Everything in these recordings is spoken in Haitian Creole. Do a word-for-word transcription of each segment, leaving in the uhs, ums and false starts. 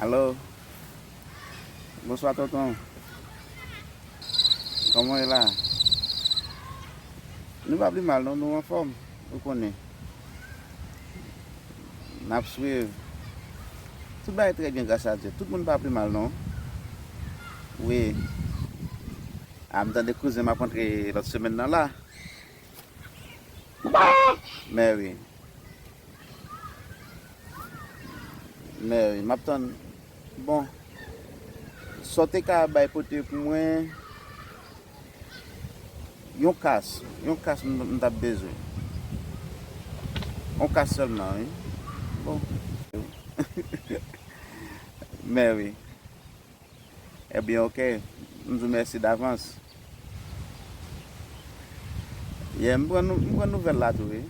Alo. Bonswa, tonton. Kòman w ye la? Nou pa pi mal, non, nou anfòm, ou konnen. N ap swiv. Tout bagay trè byen, gras a Dye. Tout moun pa pi mal, non. Wi. A, m tande kouzen m ap rantre lòt semèn nan la. Mè wi. Mè wi, m ap tann. Bon, sa w te ka bay pote pou mwen, yon kas, yon kas m, m t ap bezwen. Yon kas sèlman, wi. Bon. Mè wi. Ebyen, oke. M di w mèsi davans. Yeah, m pran nou-, m pran nouvèl la tou, wi.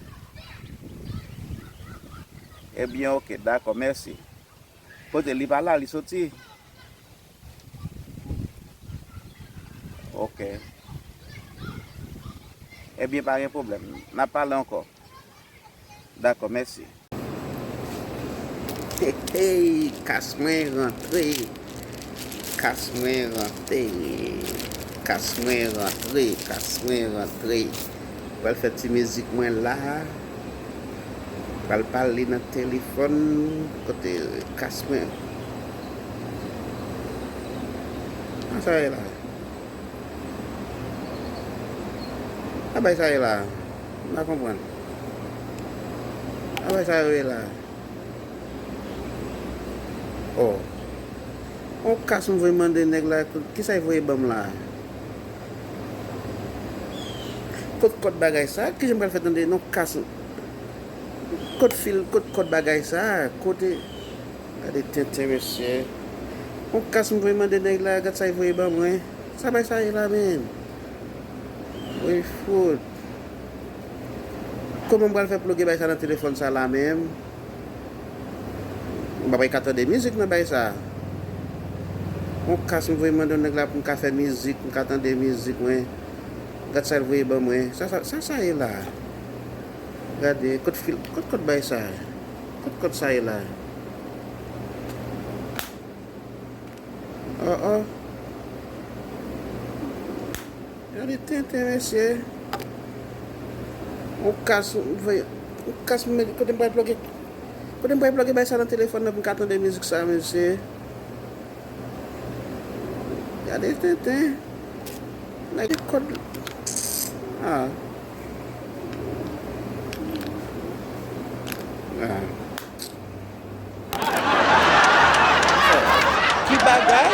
Ebyen, oke, dakò, mèsi. Kote li pa la, li soti? Oke. Ebyen, pa gen pwoblèm. N a pale ankò. Dakò, mèsi. Hey, hey, kas mwen rantre. Kas mwen rantre. Kas mwen rantre. Kas mwen rantre. Pral fè ti mizik mwen la. Pral pale nan telefòn. Kote kas mwen? An sa ye la? Sa bay sa ye la? M pa konprann. Sa bay sa yo ye la? Oh. On kas m voye mande nèg la, kisa l voye ban m la? Kot kòd bagay sa? Kijan m pral fè tande non kas? Kot fil, kot kòd bagay sa? Kote? Gade tenten, mesye. On kas m voye mande nèg la, gad sa l voye ban mwen. Sa bay sa ye la, menm? Woy, fout. Kòman m pral fè ploge bay sa nan telefòn sa la menm? M pa pral ka tande mizik nan bay sa. On kas m voye mande nèg la pou m ka fè mizik, m ka tande mizik mwen. Gad sa l voye ban mwen. Sa, sa, sa, sa ye la? Gade, kot fil, kot kòd bay sa? Kot kòd sa ye la? Oh, oh. Gade tenten, mesye. On kas, on kas, kote m pral ploge, kote m pral ploge bay sa nan telefòn nan pou m ka tande mizik sa, mesye? Gade tenten. Nèg kòd. Ah. Ah. Ki bagay?